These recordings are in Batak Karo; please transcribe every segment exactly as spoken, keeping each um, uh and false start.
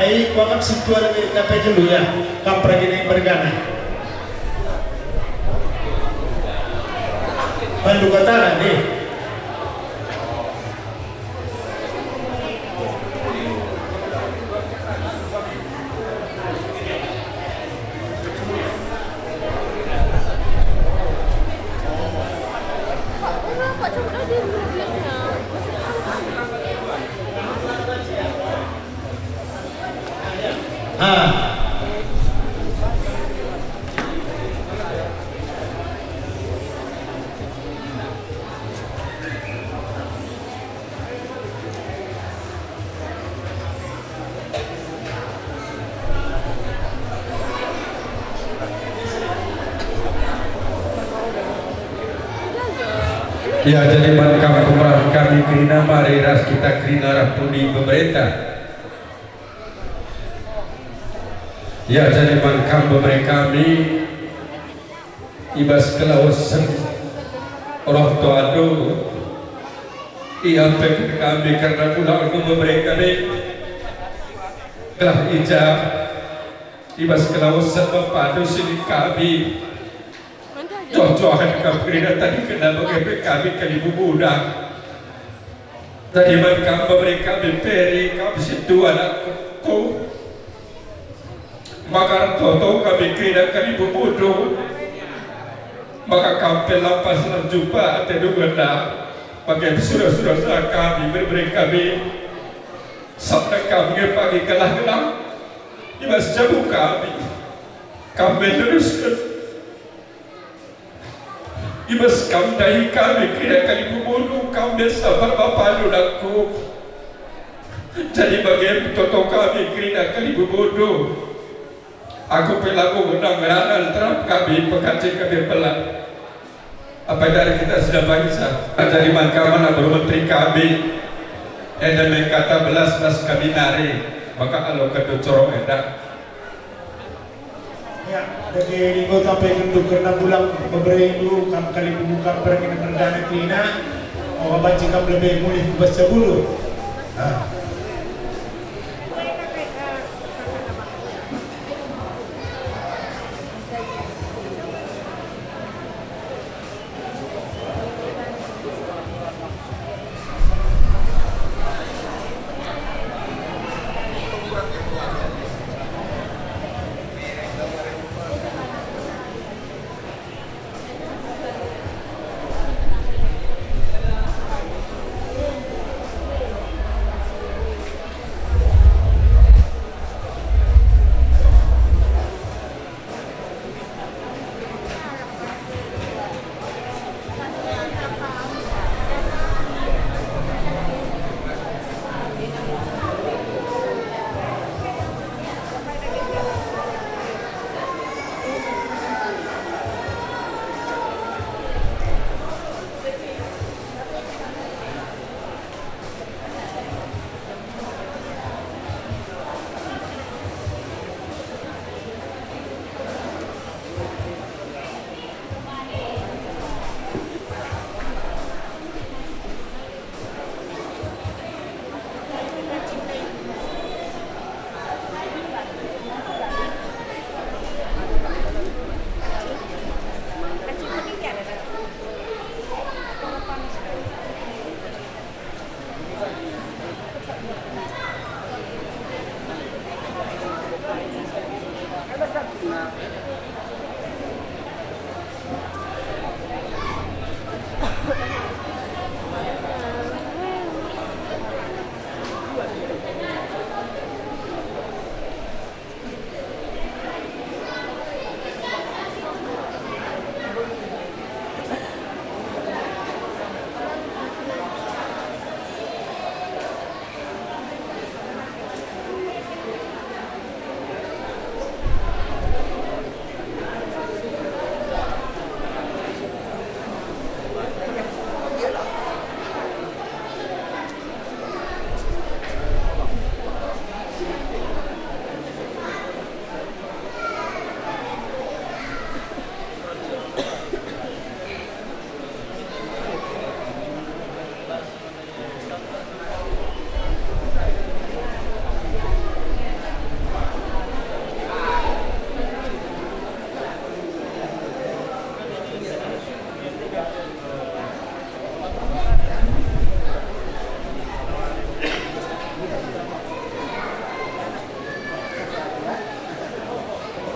Eh, kuakap sintua lebe kapai gendu ya, kam pergi naik mergana. Bandu katana deh. Ah. Ya, jadi man kam pemerahen kami kerina, mari ras kita kerina ras pudi pemerintah. Ya, jadi man kam bebere kami i bas kelawesen orang tuandu, iampe kami kerna pulangndu bebere kami, gelah i ja i bas kelawesen bapandu si lit kami. Joh-johen kam kerina tadingkenna bage pe kami kalimbubu. Tadi man kam bebere kami Peri, kam sintua anakku. Maka ertoto kami kerina kalimbubundu. Maka kam pe lampas erjumpa atendu ngena bage sura-sura kami, bere-bere kami. Sabda kam nge pagi gelah-gelah i bas jabu kami. Kam me nerusken. I bas kam dahi kami kerina kalimbubundu, kam me sabar bapandu nangku. Jadi bage ertoto kami kerina kalimbubundu. Aku pe labo ngena ngerana nterap kami, pekacin kami pelan. Apa dari kita sudah bangsa? Jadi man kam anak beru menteri kami. Enda me kata belas-belas kami nari, maka alo kedu corong enda. Ya, dage linggo sampai gendu kerna pulang beberendu, kam kalimbubundu, kam pergi mergana kerina, oga banci kam lebe mulih ku bas jabundu. Ah.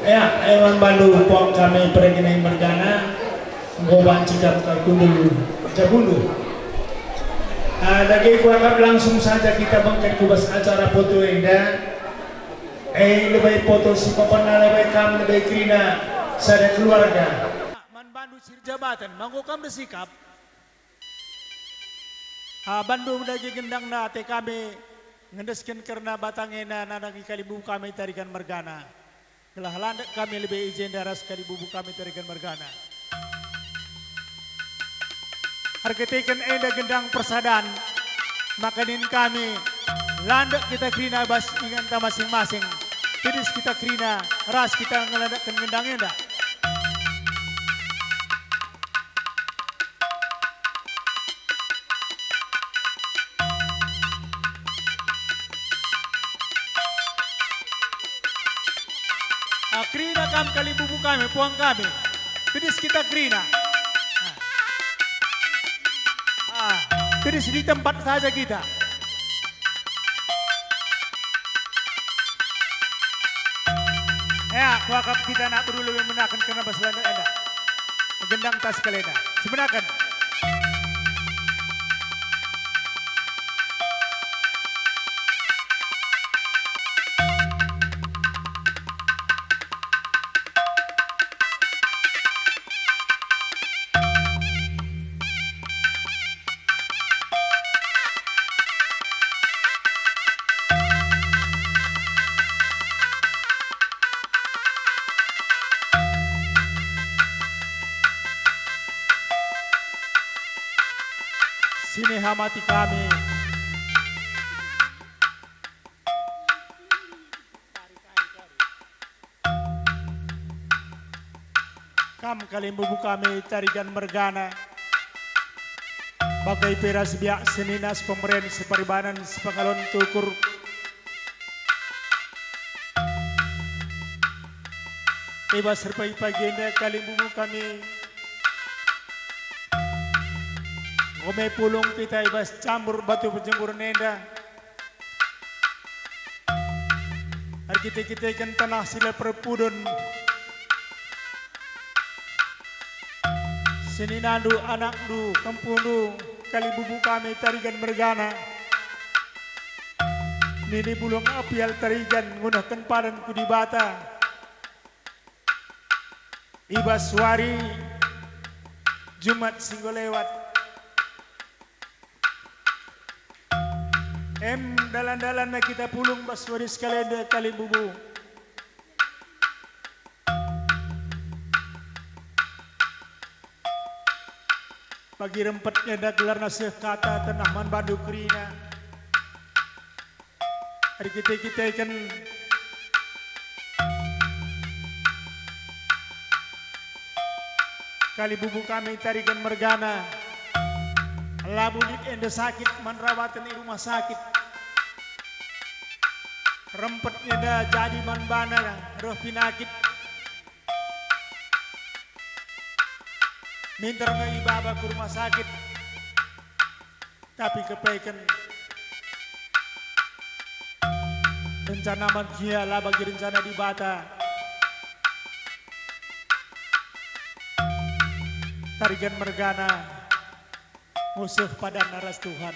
Ya, e man bandu puang kami peregening mergana, enggo banci kam kal kundul jabundu. Ah, dage kuakap langsung saja kita bengket ku bas acara foto enda. Eh, lebe foto si pepena, lebe kam, lebe kerina sada keluarga. Man bandu sir jabaten, manggo kam ersikap. Ah, bandu dage gendangna ate kami ngendesken kerna batang ena nandangi kalimbubu kami Tarigan mergana. Gelah landek kami lebe i jenda ras kalimbubu kami Tarigan mergana. Erkiteken enda gendang persadan, maka nin kami, landek kita kerina bas inganta masing-masing. Tedis kita kerina ras kita ngelandekken gendang enda. Ah, kerina kam kalimbubu kami, puang kami. Tedis kita kerina. Ah, tedis di tempat saja kita. Ya, kuakap kita anak beru lebe menaken kerna bas landek enda. Gendang tas kalena. Sibenaken. Sinihamati kami. Kam kalimbubu kami Tarigan mergana, bage pe ras biak senina, sepemeren, separibanan, sepengalon tukur. I bas erpagi-pagi enda kalimbubu kami enggo me pulung kita i bas cambur batu penjemburen enda. Erkite-kiteken tanah si la perpudun, seninandu, anakndu, kempundu, kalimbubu kami Tarigan mergana, nini bulung api al Tarigan ngunehken padan ku Dibata. I bas wari Jumat si enggo lewat, em dalan-dalanna kita pulung bas wari si kalenda kalimbubu. Bagi rempetna enda gelarna seh kata tenah man bandu kerina. Erkite-kiteken kalimbubu kami Tarigan mergana, labo lit enda sakit man rawaten i rumah sakit. Rempet enda jadi man bana reh pinakit. Minter nge ibaba ku rumah sakit. Tapi kepeken rencana manusia la bagi rencana Dibata. Tarigan mergana nguseh padanna ras Tuhan.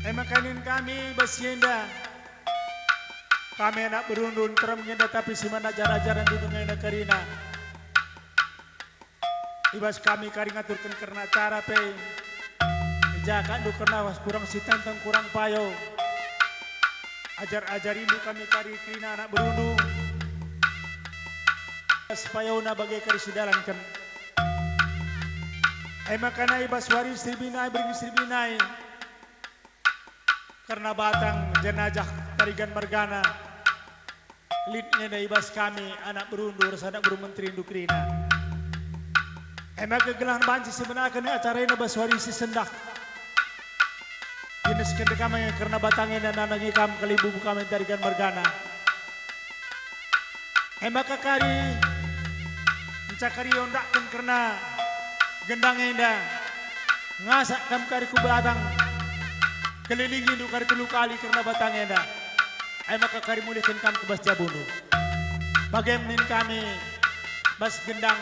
E maka nin kami bas si enda, kami anak berundu nterem nge enda, tapi si man ajar-ajaren dudung enda kerina. I bas kami kari ngaturken kerna acara pe, i ja ka ndu kerna kurang sitenteng, kurang payo. Ajar-ajarindu kami kari kerina anak berundu, i bas payona bage kari sidalanken. E maka nai bas wari si ribinai, berngi si ribinai, kerna batang jenajah Tarigan mergana, lit nge enda i bas kami anak berundu ras anak beru menterindu kerina. E maka gelah banci sibenaken acara enda bas wari si sendah. Inesken kam nge kerna batang enda nandangi kam kalimbubu kami Tarigan mergana. E maka kari, nca kari ondakken kerna gendang enda, ngasak kam kari ku batang, kelilingindu kari telu kali kerna batang enda. E maka kari mulihken kam ku bas jabundu. Bage min kami bas gendang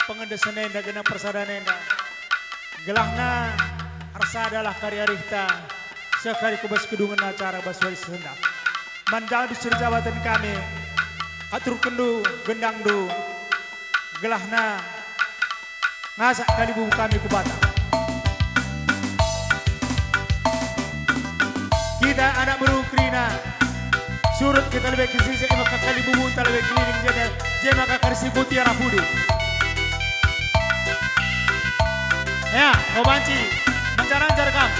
pengendesen enda, gendang persadan enda. Gelahna ersadalah kari arihta, seh kari ku bas kedungen acara bas wari sendah. Man jandu si erjabaten kami, aturkenndu gendangndu, gelahna ngasak kalimbubu kami ku Batak. Kita anak beru kerina, surut kita lebe ke sisik, e maka kalimbubunta lebe keliling jenda, je maka kari si putih arah pudi. Ya, o banci, manjar-anjar kam,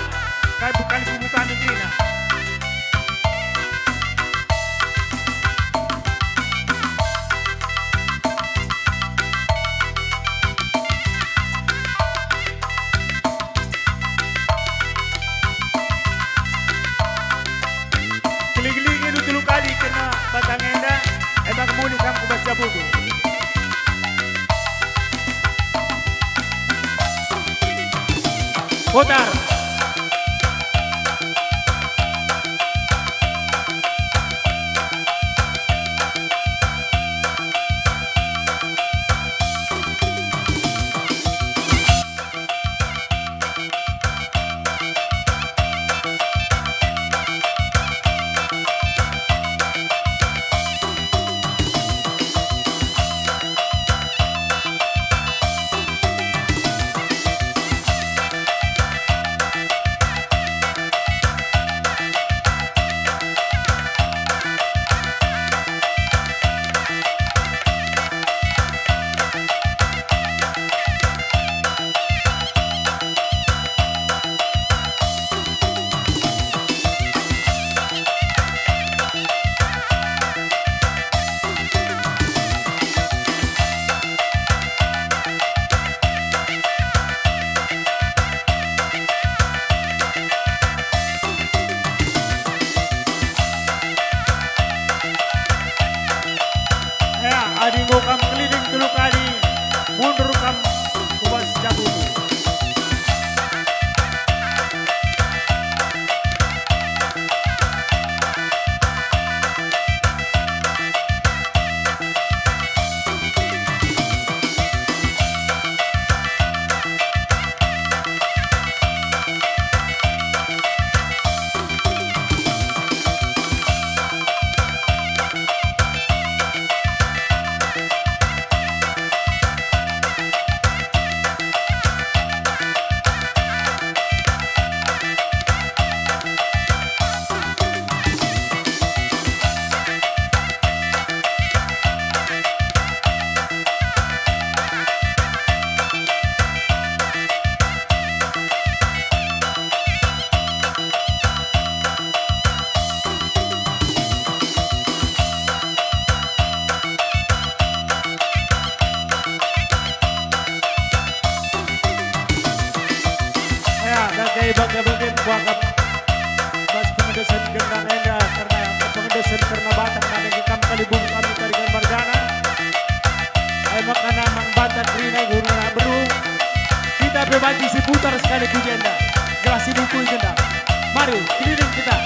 kai bukan kumu kami kerina. Keling-keling ndu telu kali kena batang enda, e maka mulih kam ku bas jabundu. Putar. Ya, adi enggo kam keliling telu kali, mundur kam ku bas jabundu. Ya, dage bage-bage kuakap bas pengendesen gendang enda, kerna pengendesen kerna Batak nande kam kalimbubu kami Karigan Marjana. Ai maka naman Batak kerina guna beru. Kita pe banci siputar sekali ku jenda. Gelah sibukul jenda. Mari, keliling kita.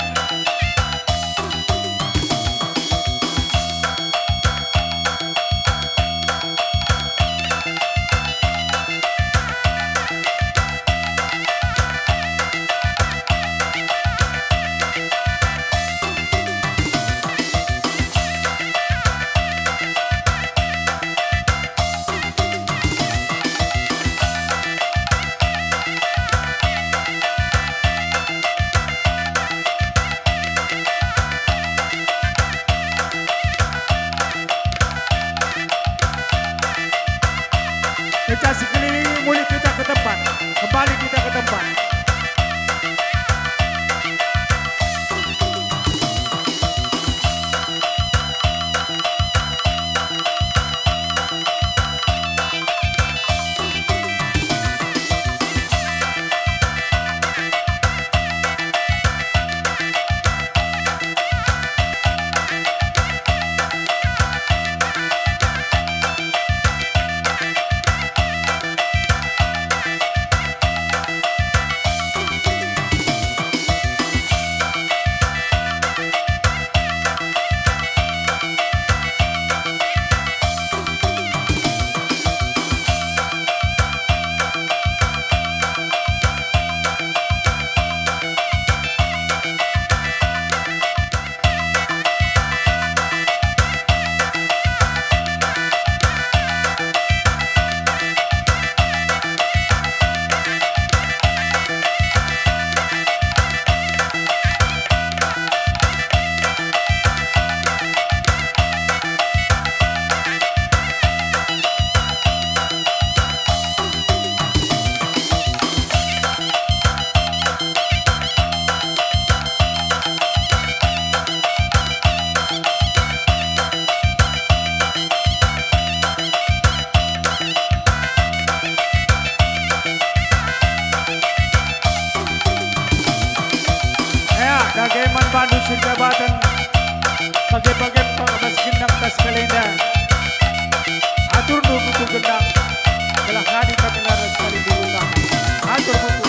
Pandu sirgabaten, bage-bage pang bas gendang tas kalenda. Atur dulu tutu gendang, gelah ngadi kami laras kali dulu kami. Atur buku.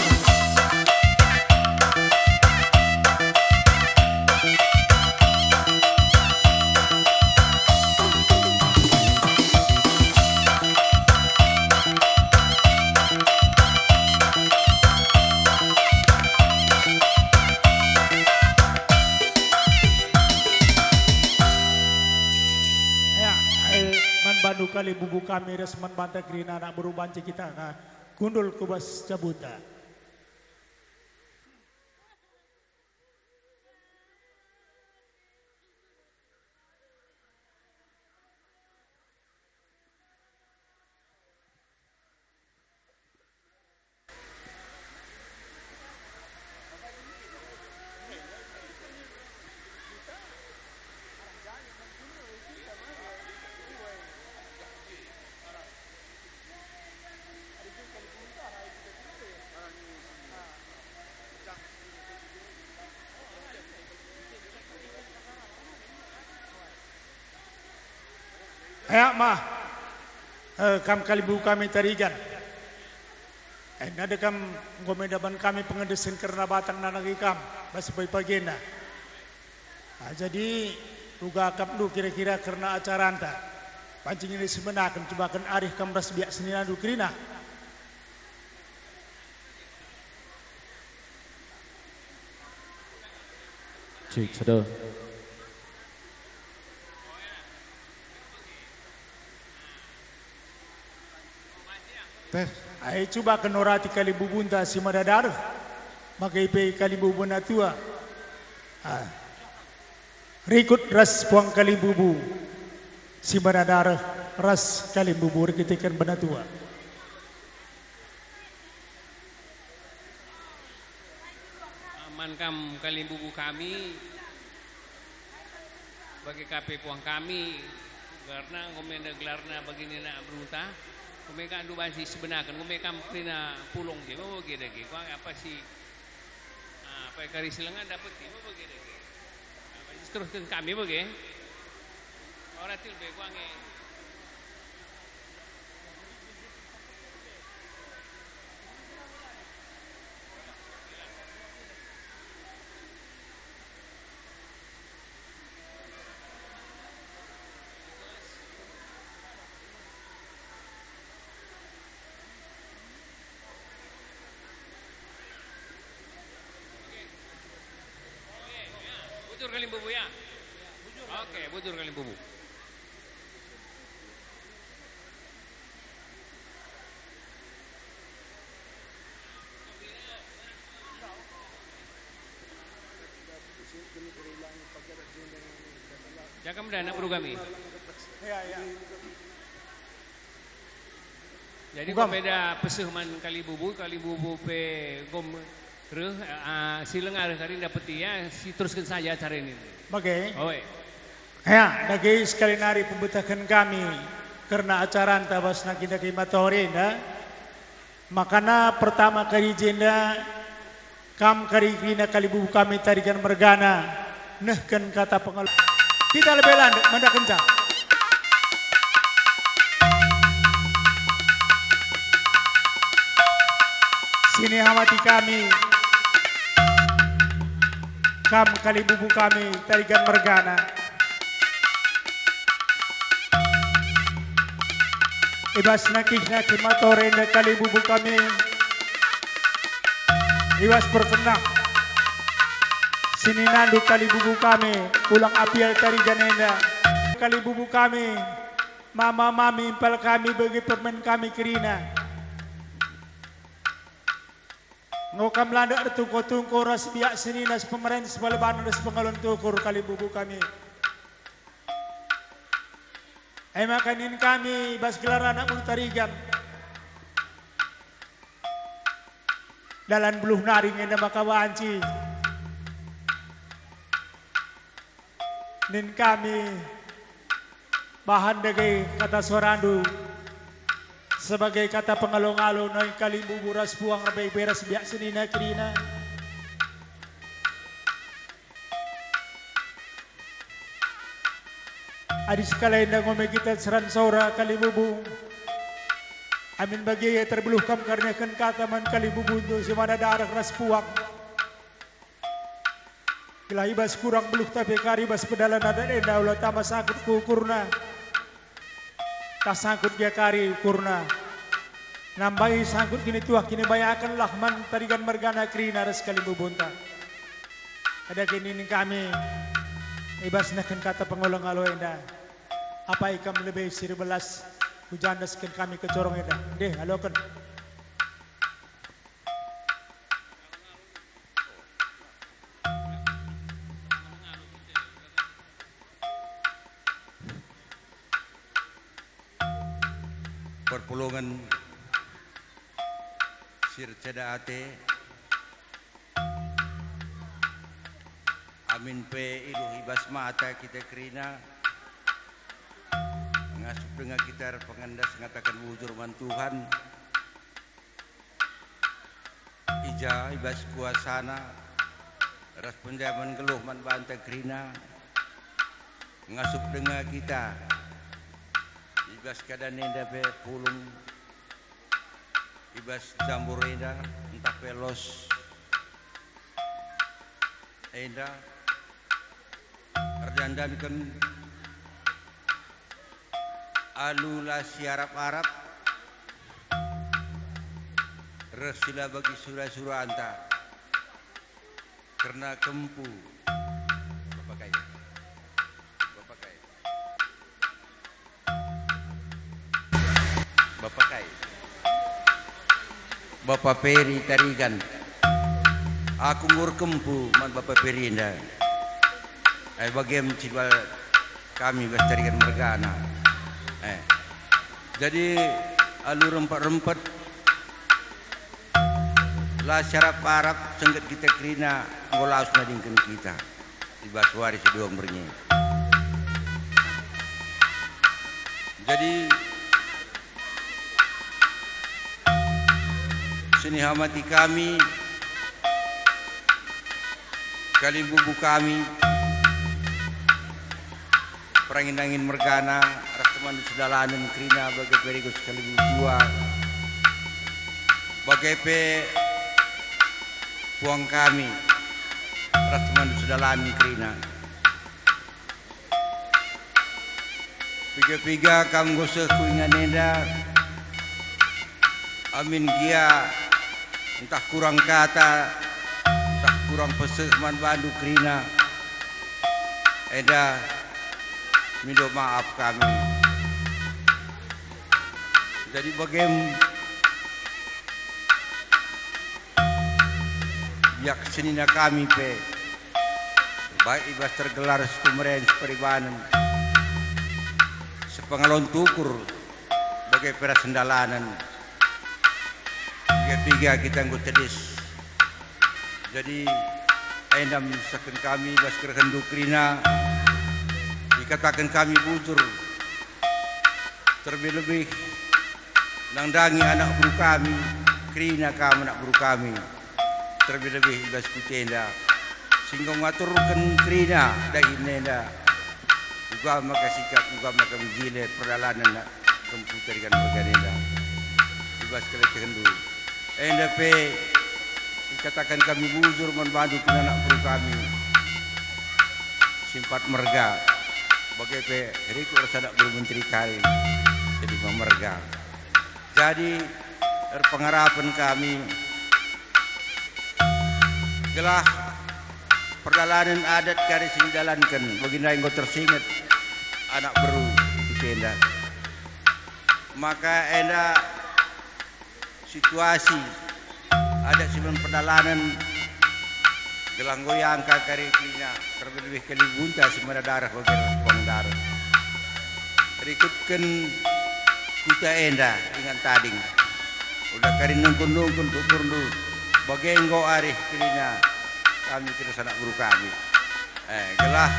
Ya, eh, man bandu kalimbubu kami ras man banta kerina anak beru banci kita ka kundul ku bas cabuta. Ea mah, eh, kam kalimbubu kami Tarigan. Eh, nande kam enggo menda man kami pengendesen kerna batang nandangi kam, bas pagi-pagina. Ah, jadi, uga akapndu kira-kira kerna acaranta. Banci nina sibenaken cubaken arih kam ras biak seninandu kerina. Cik, sada. Teh, ai cuba kenorati kalimbubunta si mada dareh, maka ipe kalimbubu natua. Ah. Rikut ras puang kalimbubu si mada dareh ras kalimbubu rikiteken benatua. Aman kam kalimbubu kami, bage ka pe puang kami, gelarna enggo menda gelarna bagi nina berunta, enggo me ka ndu banci sibenaken, enggo me kam kerina pulung je, bage dage, kuang apa si, ah, apa kari si lenga dapeti, bage dage. Ah, banci terusken kami bage. Ora til be kuang e. Bujur kalimbubu ya. Oke, bujur kalimbubu. Jaka menda anak beru kami. Ya, ya. Jadi enggo menda peseh man kalimbubu, kalimbubu pe enggo reh, ah, si lenga reh kari ndapeti ya, si terusken saja acara ini. Bage. Oe. Ya, dage sekali nari pembetehken kami kerna acaranta bas nangkin dage matori enda. Makana pertama kari jenda, kam kari kerina kalimbubu kami Tarigan mergana, nehken kata pengelo. Kita lebe landek mendakenca. Sini hamati kami, kam kalimbubu kami Tarigan mergana. I bas nangkihna kematori enda kalimbubu kami, i bas perkenah sininandu kalimbubu kami, ulang apial Tarigan enda. Kalimbubu kami, mama mami impal kami bagi permen kami kerina. Enggo kam landek ertungko-tungko ras biak senina si pemeren si palebanen ras pengalon tukur kalimbubu kami. E maka nin kami bas gelar anak mulu Tarigan. Dalan beluh nari nge enda maka banci. Nin kami bahan dage kata sorandu sebagai kata pengalo-ngalo noi kalimbubu ras puang rebei beras biak senina kerina. Adi sekalenda ngome kita seran sora kalimbubu, amin bage ia terbeluh kam karniaken kata man kalimbubundu si mana dareh ras puang. Gelah i bas kurang beluhta pe kari bas pedalan adat enda ula tama sangkut ku ukurna. Tah sangkut gia kari ukurna. Nambai sangkut kinituah kinibayakenlah man tarigan mergana kerina ras kalimbubunta. Ada kini nina kami i bas nehken kata pengalo-ngalo enda. Apai kam lebe si erbelas, hujandasken kami kecorong enda. Deh, aloken. Perpulungen si erceda ate, amin pe iluh i bas mata kita kerina, ngasup denga kita erpengendas ngataken bujur man Tuhan. I ja i bas kuasaNa ras penjaman nggeluh man banta kerina, ngasup denga kita i bas keadan enda pe pulung i bas jambur enda ntah pe los enda erdandanken alu la siarap-arap, reh si la bagi sura-suranta, kerna kempu. Bapa kai? Bapa kai? Bapa kai? Bapa Peri Tarigan. Aku enggo erkempu man Bapa Peri enda. Ai bagem ciba kami bas Tarigan mergana. Eh. Jadi alu rempet-rempet, la siarap-arap sengget kita kerina enggo lawes nadingken kita i bas wari si dua berngi. Jadi, sinihamati kami, kalimbubu kami, perangin-angin mergana, ras temanndu sedalanen kerina bage pe Rigo sekaligus dua, bage pe puang kami, ras temanndu sedalanen kerina. Piga-piga kam enggo seh ku ingan enda, amin gia ntah kurang kata, ntah kurang peseh man bandu kerina, enda mindo maaf kami. Jadi bagem biak senina kami pe, baik i bas tergelar sekumeren seperibanen, sepengalon tukur, bage pe ras sendalanen. Piga-piga kita enggo tedis. Jadi, enda mesahken kami bas kerehenNdu kerina, ikataken kami bujur, terlebih-lebih nandangi anak beru kami, kerina kam anak beru kami, terlebih-lebih i bas kuta enda, si enggo ngaturken kerina dahin enda. Uga maka sikap, uga maka mejile perdalanen kempu Tarigan mergana enda i bas kelecendu. Enda pe ikataken kami bujur man bandu kerina anak beru kami si empat merga, bage pe Rigo ras anak beru menteri kari si lima merga. Jadi, erpengarapen kami gelah perdalanen adat kari si idalanken, bagenda enggo tersinget anak beru i jenda. Maka enda situasi adat si man perdalanen gelah enggo iangka kari kerina, terlebih-lebih kalimbubunta si mada dareh bage ras puang dareh. Rikutken kuta enda ingan tading. Ula kari nungkun-nungkun ukurndu, bage enggo arih kerina kami kerina sanak beru kami. Eh, gelah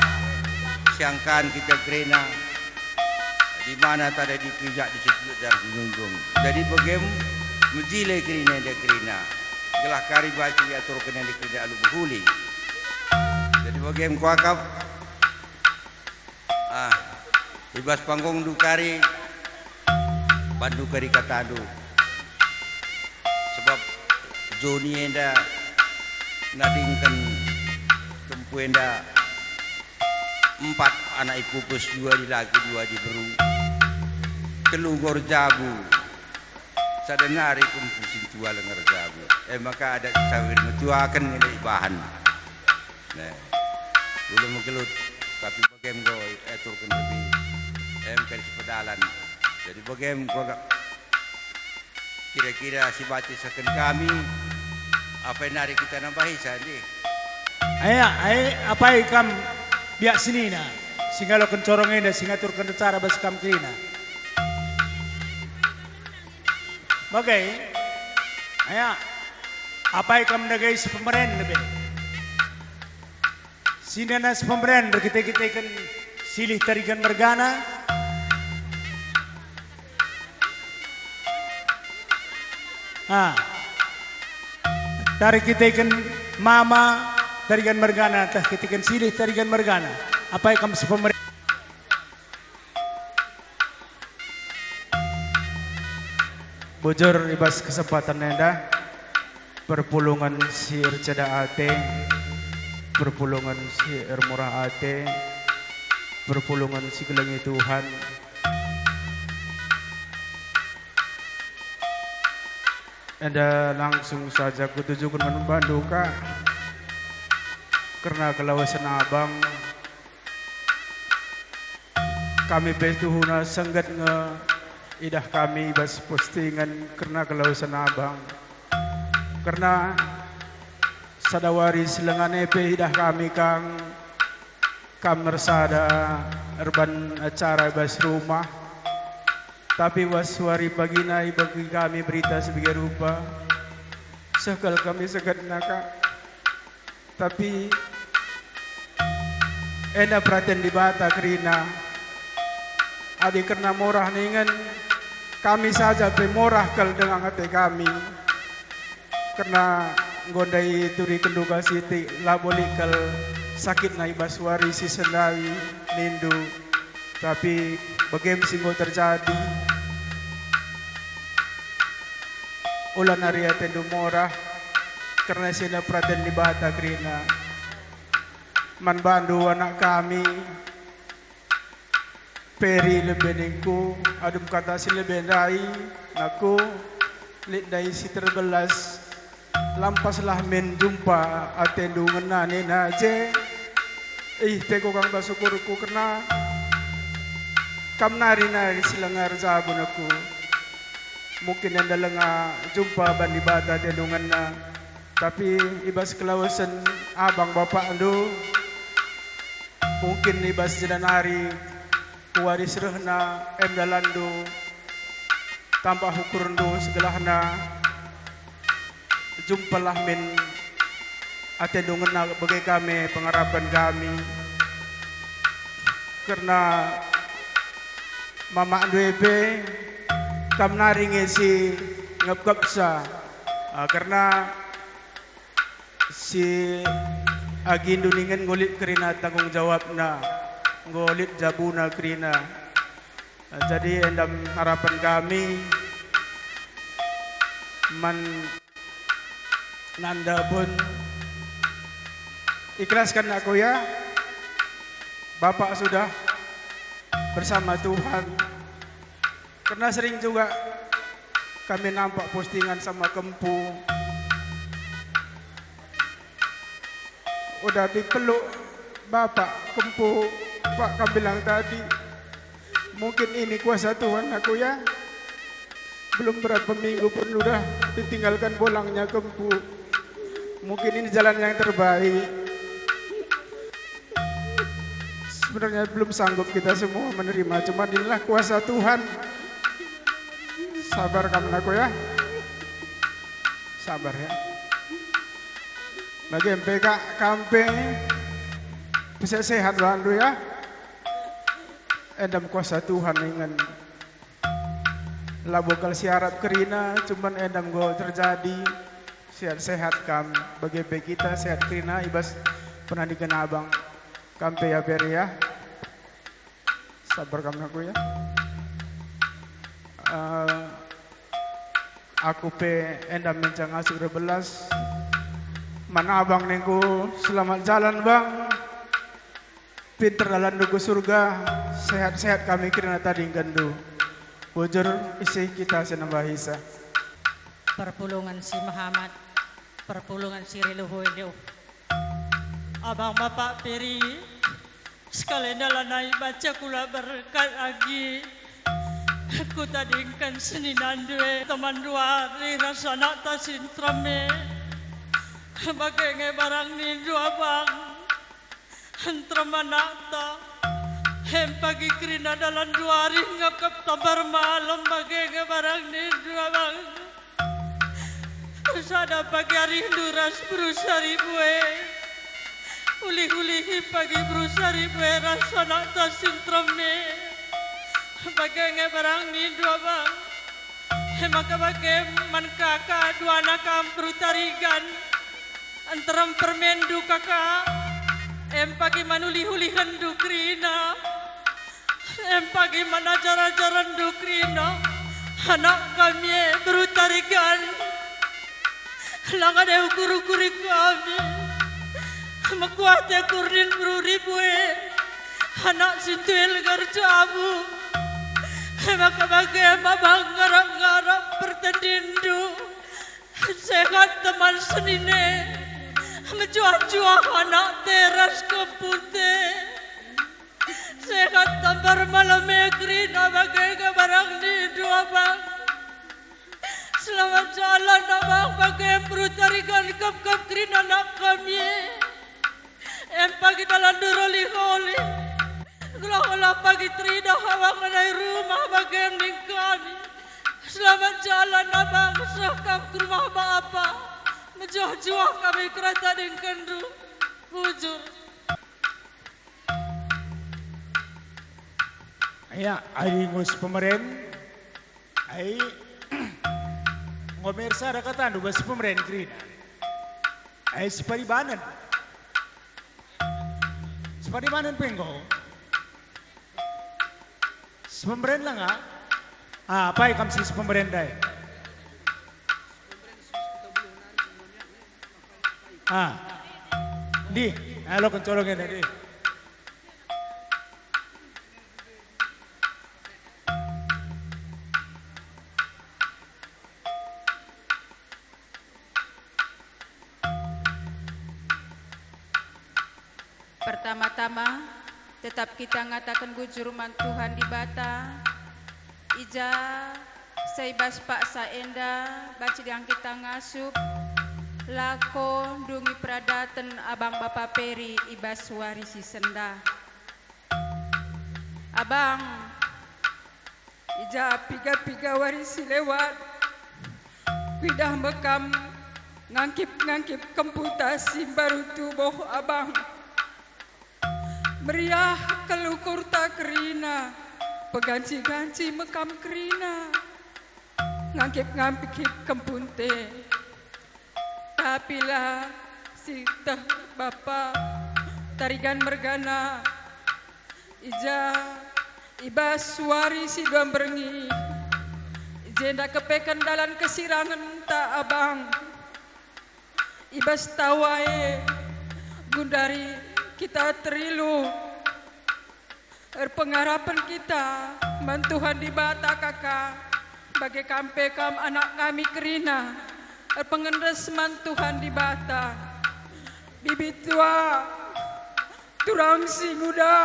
siangkan kita kerina, di mana tada dipijak di situ dan di nunjung. Jadi bagem mejile kerina enda kerina. Gelah kari banci diaturken enda kerina alu mehuli. Jadi bagem kuakap, ah, I bas panggungndu kari, bandu kari katandu. Sebab Joni enda nadingken tempu enda empat anak ipupus, dua dilaki, dua diberu, telu enggo erjabu, sada nari kempu sintua leng erjabu. E maka adat sawir metuaken nge ibahan. Nah, ulung megelut, tapi bage enggo iaturken lebih, em kan sipedalan. Jadi bage enggo kira-kira si bati saken kami, apai nari kita nambahi sandi? Aya, ai, apai kam biak senina, si ngaloken corong enda, si ngaturken acara bas kam kerina? Bage, aya, apai kam ndagai si pemeren lebe? Sindana si pemeren erkite-kiteken silih tarigan mergana. Ah. Tari kiteken mama tarigan mergana, tah kiteken silih tarigan mergana. Apai kam si pemeren? Bujur i bas kesempatan enda, perpulungen si erceda ate, perpulungen si ermurah ate, perpulungen si gelengi Tuhan. Enda langsung saja kutujuken man bandu ka, kerna kelawesen abang. Kami pe tuhuna sengget nge idah kami i bas postingen kerna kelawesen abang. Kerna sada wari si lengan e pe idah kami kang kam ersada erban acara i bas rumah. Tapi bas wari pagina ibegi kami berita si bage rupa. Seh kal kami sengget naka. Tapi enda peraten Dibata kerina. Adi kerna morah ningen, kami saja pe morah kal denga ate kami. Kerna enggo ndai turikenndu kal sitik, labo lit kal sakitna i bas wari si senai nindu. Tapi bage me si enggo terjadi. Ula nari atendu morah, kerna si enda peraten Dibata kerina. Man bandu anak kami, Peri lebe ningku, adem kata si lebe ndai, nakku, lit ndai si terbelas, lampaslah min jumpa atendu ngena nina je. Ih, tego kang bas ukurku kerna kam nari-nari si lenga erjabu nakku. Mungkin enda lenga jumpa ban Dibata atendu ngena, tapi i bas kelawesen abang bapakndu, mungkin i bas jenda nari ku wari si rehna em dalanndu, tambah ukurndu segelahna, jumpalah min atendu ngena bage kami pengarapen kami. Kerna mamakndu e pe, kam nari nge si ngepkepsa, ah, kerna si agindu ningen enggo lit kerina tanggung jawabna, enggo lit jabuna kerina. Jadi endam harapen kami man nanda pun ikhlaskan aku ya, Bapak sudah bersama Tuhan. Karena sering juga kami nampak postingan sama Kempu. Udah dipeluk Bapak Kempu, Pak, kam bilang tadi. Mungkin ini kuasa Tuhan aku ya. Belum berapa minggu pun udah ditinggalkan bolangnya Kempu. Mungkin ini jalan yang terbaik. Sebenarnya belum sanggup kita semua menerima, cuman inilah kuasa Tuhan. Sabar kam aku ya. Sabar ya. Bagi M P K kampe bisa sehat bandu ya. Endam kuasa Tuhan ningen. Labo kal siarap kerina, cuman endam enggo terjadi. Sehat-sehat kam, bage pe kita sehat kerina i bas penandiken abang. Kam pe ya, Peri, ya. Sabar kam nangku ya. Eh, aku pe enda menca ngasup erbelas. Man abang ningku, selamat jalan, Bang. Pinter dalanndu ku surga, sehat-sehat kami kerina tadingkenndu. Bujur, ise kita si nambahisa. Perpulungen si mehamat, perpulungen si riluh-iluh. Abang Bapak Peri, sekalenda lanai baca kula berkat agi. Kutadingken seninandu e, temanndu Ari ras anakta si nterem e. Bage nge barang nindu abang. Nterem anakta. Em pagi kerina dalan duari ngepkep tambar malem bage nge barang nindu abang. Sada pagi arindu ras beru Saribu e. Ulih-ulihi pagi beru Saribu e ras anakta si nterem e. Bage nge barang nindu abang. E maka bage man kaka duana kam beru Tarigan. Nterem permenndu kaka, em pagi man ulih-ulihenndu kerina, em pagi man ajar-ajarenndu kerina, anak kami e beru Tarigan. Langa deh ukur-ukuri kami, mekuah te kurnin beru Ribu e, anak si ntuil ngerjabu. E maka bage maba ngarap-ngarap pertendinndu. Sehat teman senine, mejuah-juah anak te ras kempun te. Sehat tambar malem e kerina bage nge barang nindu abang. Selamat jalan abang bage beru Tarigan kap-kap kerina anak kami. Em pagi dalan duroli-holi. Gelah ola pagi teridah abang ngenai rumah bagem ning kami. Selamat jalan abang, seh kam ke rumah bapa. Mejuah-juah kami kerina tadingkenndu. Bujur. Ya, ari ngurus pemeren. Ai, enggo mersa ada katandu bas pemeren kerina. Ai, siparibanen. Siparibanen pe enggo. Sipemeren la nga? Ah, apai kam si sipemeren ndai? Ah. Ndi, alo kencolong enda, ndi. Pertama-tama, tetap kita ngataken bujur man Tuhan Dibata, i ja sa i bas paksa enda banci denga kita ngasup lako ndungi peradaten Abang Bapa Peri i bas wari si sendah. Abang, i ja piga-piga wari si lewat, kuidah me kam ngangkip-ngangkip kempunta si mbaru tubuh, Abang. Meriah kal ukurta kerina, peganci-ganci me kam kerina, ngangkip-ngangkip kempunte. Tapi la sieteh Bapa Tarigan mergana, i ja i bas wari si dua mberngi, i jenda kepeken dalan kesirangenta, Abang. I bas tawa e, gundari kita terilu. Erpengarapen kita man Tuhan Dibata kaka, bage kam pe kam anak kami kerina, erpengendes man Tuhan Dibata. Bibi tua, turang si nguda,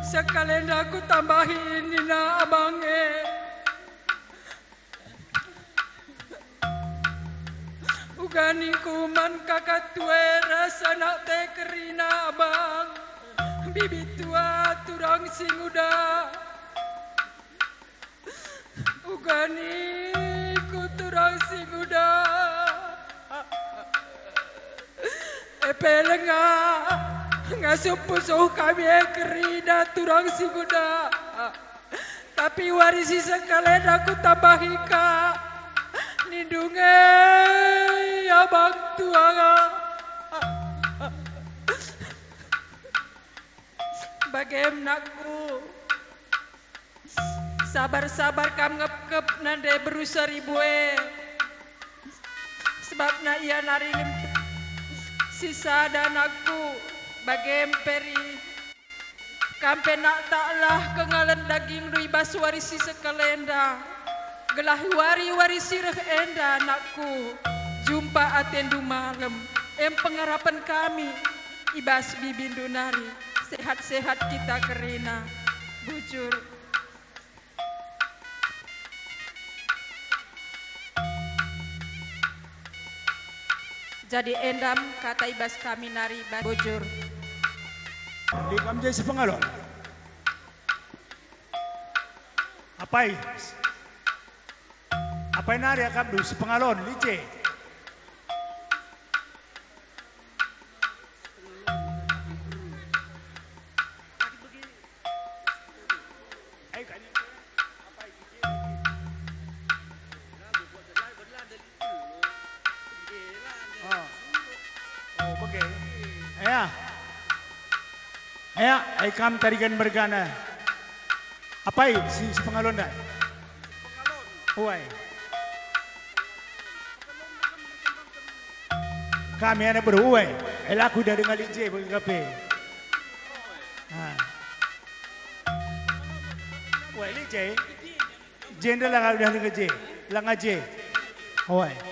sekalenda kutambahi nina abang e. Uga ningku man kaka tua e ras anak te kerina, Abang, bibi tua turang si nguda. Uga ningku turang si nguda. E pe lenga ngasup pusuh kami e kerina turang si nguda. Tapi wari si sekalenda kutambahi ka, nindu nge, Abang tua nga. Bagem nakku, sabar-sabar kam ngepkep nande beru saribu e, sebabna ia nari ngem-, si sada nakku. Bagem Peri, kam pe naktaklah kengalen dagingndu i bas wari si sekalenda, gelah wari-wari si reh enda nakku, jumpa atendu malem, em pengarapen kami i bas bibindu nari. Sehat-sehat kita kerina. Bujur. Jadi endam kata i bas kami nari bas bujur. Lit kam je sepengalon. Apai? Apai nari akapndu sepengalon, lit je. Oh. Oh, bage. Ea. Ea, ai kam tarigan mergana. Apai si, si pengalonda? Uai. Kami anak beru, uai. Ai laku dah denga lit je bagi kape. Ah. Uai, lit je. Jenda langa udah denga je. Langa je. Uai.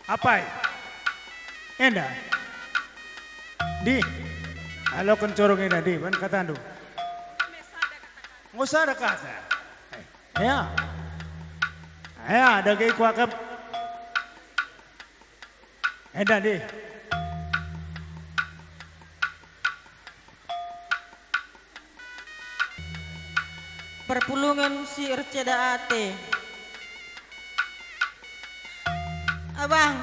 Apai? Enda. Di. Aloken corong enda, di, ban katandu. Enggo sada kata. Eh, ya. Ya, dage kuakap. Enda, di. Perpulungen si erceda ate. Abang,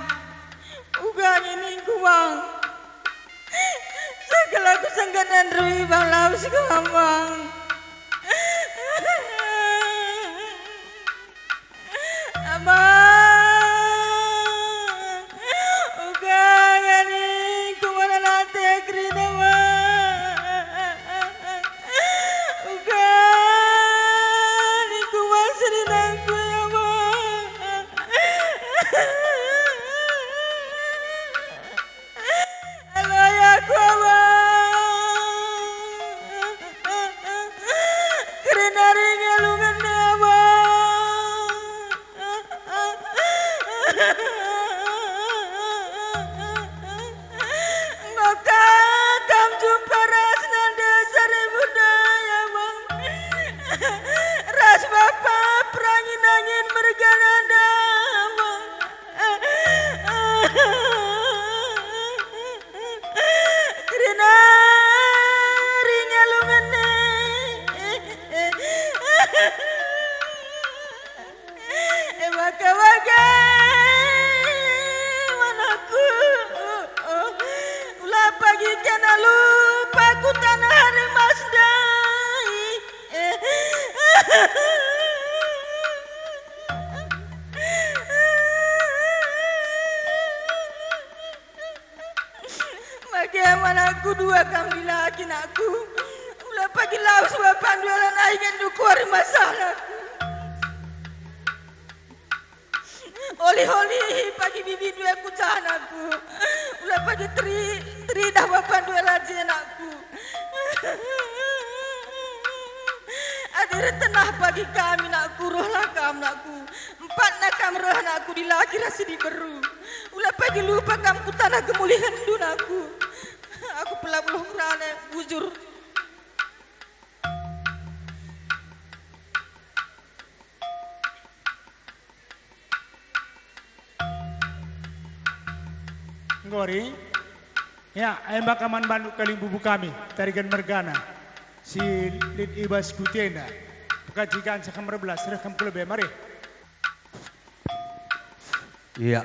uga nge ningku, Bang. Sekalak kusenggenan rui, Bang, lawes kam, Bang. Abang, uga nge ningku mana nate kerina, Bang. Uga ningku, Bang, serinangku, ya, Bang. Alai aku, Abang. Kerina ringelungen, Abang. Enggo ka kam jumpa ras nande saribu ndai, Abang. Ras bapa perangin-angin mergana ndai, Abang. Kerina ringelungen e. E bage-bage manakku, ula pagi kena lupa ku tanah ari mas ndai. Bage manakku dua kam dilaki nakku. Ula pagi lawes bapandu ela nai ngendu kuari masalahku. Olih-olihi pagi bibindu e kucah nakku. Ula pagi teri-, teridah bapandu ela je nakku. Adi ertenah pagi kami nakku, rohlah kam nakku. Empatna kam reh nakku dilaki ras si diberu. Ula pagi lupa kam ku tanah kemulihenndu nakku. Aku pela beluh merana, bujur. Nggori? Ya, e maka man bandu kalimbubu kami, Tarigan mergana, si lit i bas kutenda. Pekajikan seh kam erbelas, reh kam ku lebe, mari. Iya.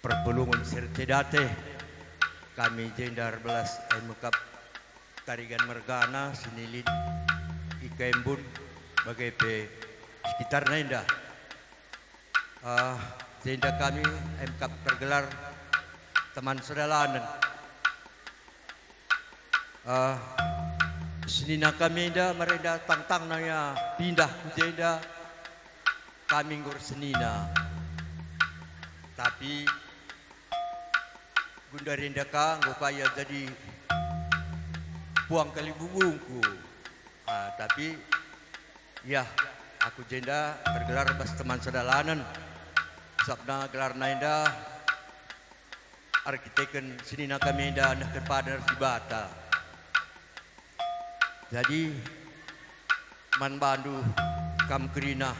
Perpulungen si erceda ate. Kami jenda erbelas, eh, mekap Tarigan mergana si nilit i Kembun, bage pe sekitarna enda. Ah, jenda kami, eh, mekap tergelar teman sedalanen. Ah, senina kami enda marenda tangtangna ia pindah ku jenda, kami enggo ersenina. Tapi gundari enda ka enggo ka ia jadi puang kalibubungku. Ah, tapi, yah, aku jenda tergelar bas teman sedalanen, sabna gelarna enda erkiteken senina kami enda nehken padan ras Dibata. Jadi, man bandu kam kerina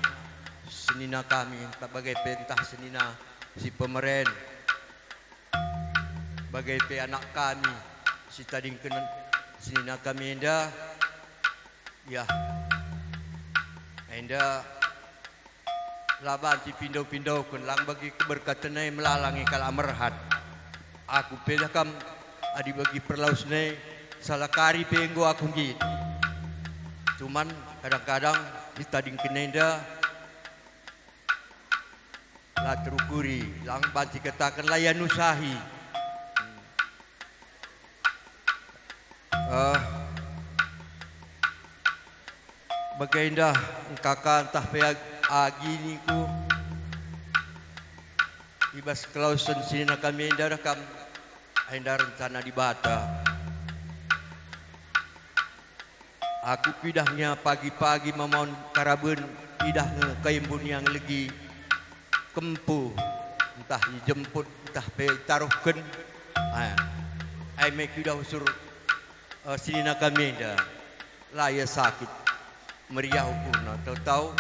senina kami, ntah bage pe ntah senina si pemeren, bage pe anak kami si tadingken senina kami enda, yah, enda la banci pindo-pindoken, lang bagi keberkaten e melala nge kalak merhat. Aku pe dah kam, adi bagi perlawes e, salah kari pe enggo aku nggit. Cuman kadang-kadang ditadingken enda la terukuri, lang banci kataken la ianusahi. Eh, bagenda engkaka ntah pe ag-, agi ningku, i bas kelawesen senina kami enda dah kam, enda rencana Dibata. Aku kuidah nge pagi-pagi mamaon karaben, kuidah nge Kembun ia ngelegi kempu, ntah ijemput, ntah pe itaruhken. Ah, ai me kuidah usur, eh, senina kami enda. La ia sakit, meriah ukurna. Tau-tau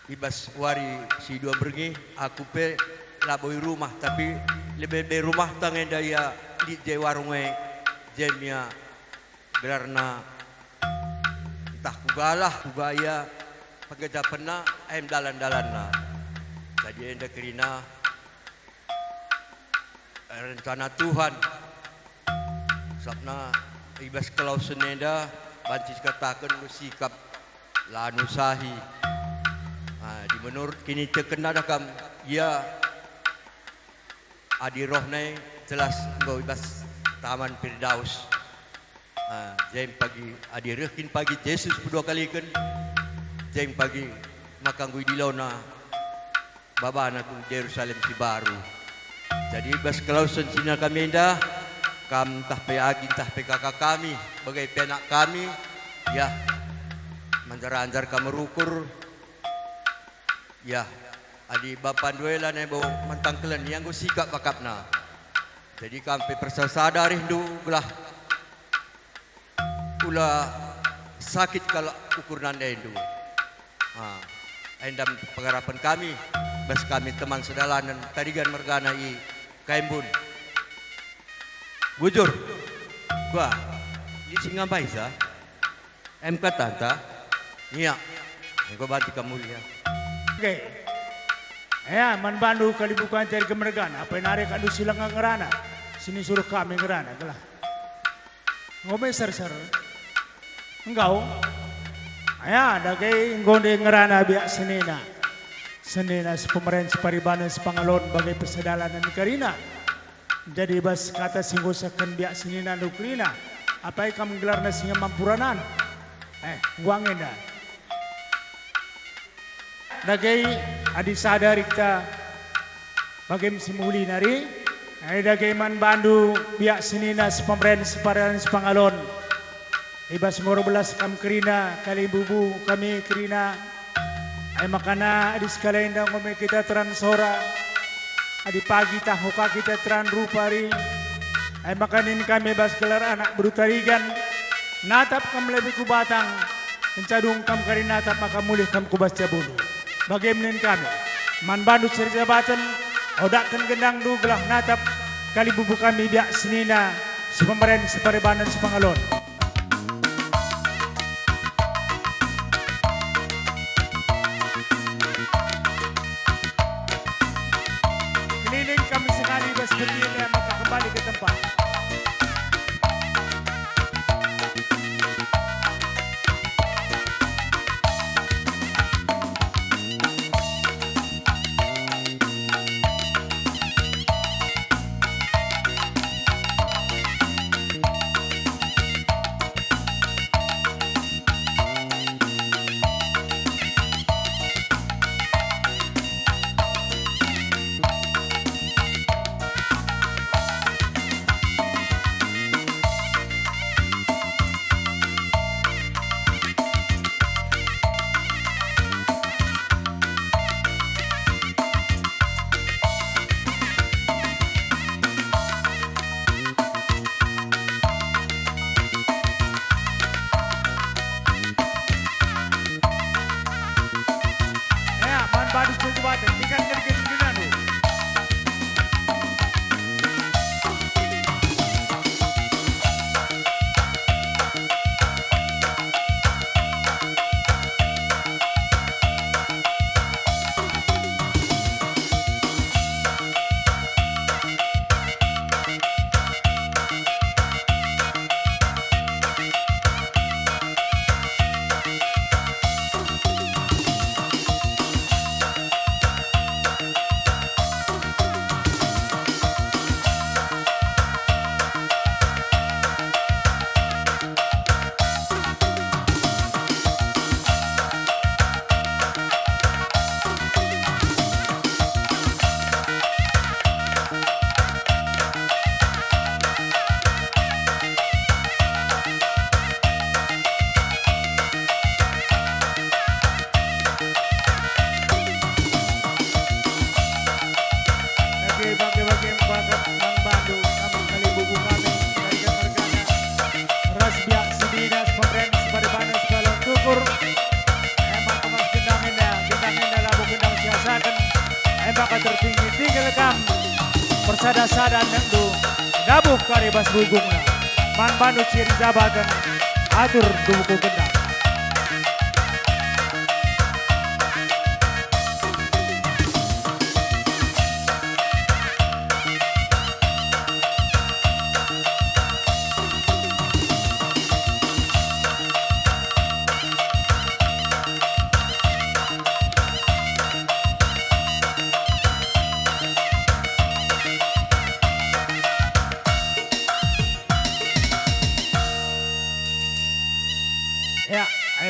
i bas wari si dua berngi, aku pe labo i rumah, tapi lebe-lebe rumahta nge enda ia lit je warung e, je me ia gelarna, ntah kugalah, kuga ia penggejapenna, em dalan-dalanna. Jadi enda kerina rencana Tuhan. Sabna i bas kelawesen enda banci sikataken sikap la nusahi. Ah, di menurut kinitekenna dah kam, ia adi rohna e jelas enggo i bas Taman Firdaus. Ah, je me pagi adi reh kin pagi Jesus pedua kaliken, je me pagi maka enggo idilona babana ku Jerusalem si baru. Jadi bas kelawesen senina kami enda, kam ntah pe agi ntah pe kaka kami, bage pe anak kami, yah, manjar-anjar kam merukur, yah, adi bapa ndue lanai bo mantang kelen, ia enggo sikap akapna. Jadi kam pe persada-sada arihndu gelah ula sakit kalak ukur nandendu. Ha, enda pengarapen kami, bas kami teman sedalanen Tarigan mergana i Kaimbun. Bujur. Bah, lit si ngambaisa? Em katanta? Ia. Enggo banci kam mulia. Oke. Ea, man bandu kalimbubu Tarigan mergana, apai nari kandu si langa ngerana, si nisuruh kami ngerana, gelah. Enggo meser-ser. Enggo. Ea, dage enggo nde ngerana biak senina. Senina sepemeren, separibanen, sepangalon bage pe sedalanen kerina. Jadi bas kata si ngusahken biak senina ndu kerina, apai kam gelarna si ngemampuranan? Eh, enggo ange enda. Dage, adi sada rikta bagem si mehuli nari, ai dage man bandu biak senina sepemeren, separibanen, sepangalon. I bas enggo erbelas kam kerina, kalimbubu kami kerina. Ai makana adi sekali enda enggo me kita teran sora, adi pagi tah enggo ka kita teran rupa ari, ai maka nin kami bas gelar anak beru Tarigan, natap kam lebe ku batang, kenca dung kam kari natap maka mulih kam ku bas jabundu. Bage me nin kami, man bandu seri jabaten, odakken gendangndu gelah natap kalimbubu kami biak senina, sepemeren, separibanen, sepangalon. Keliling kami sekali bas peti enda maka kembali ke tempat. sada-sada nengndu ndabuh kari bas rugungna, man bandu si erjabaken atur ndubuhken gendang. Ya, e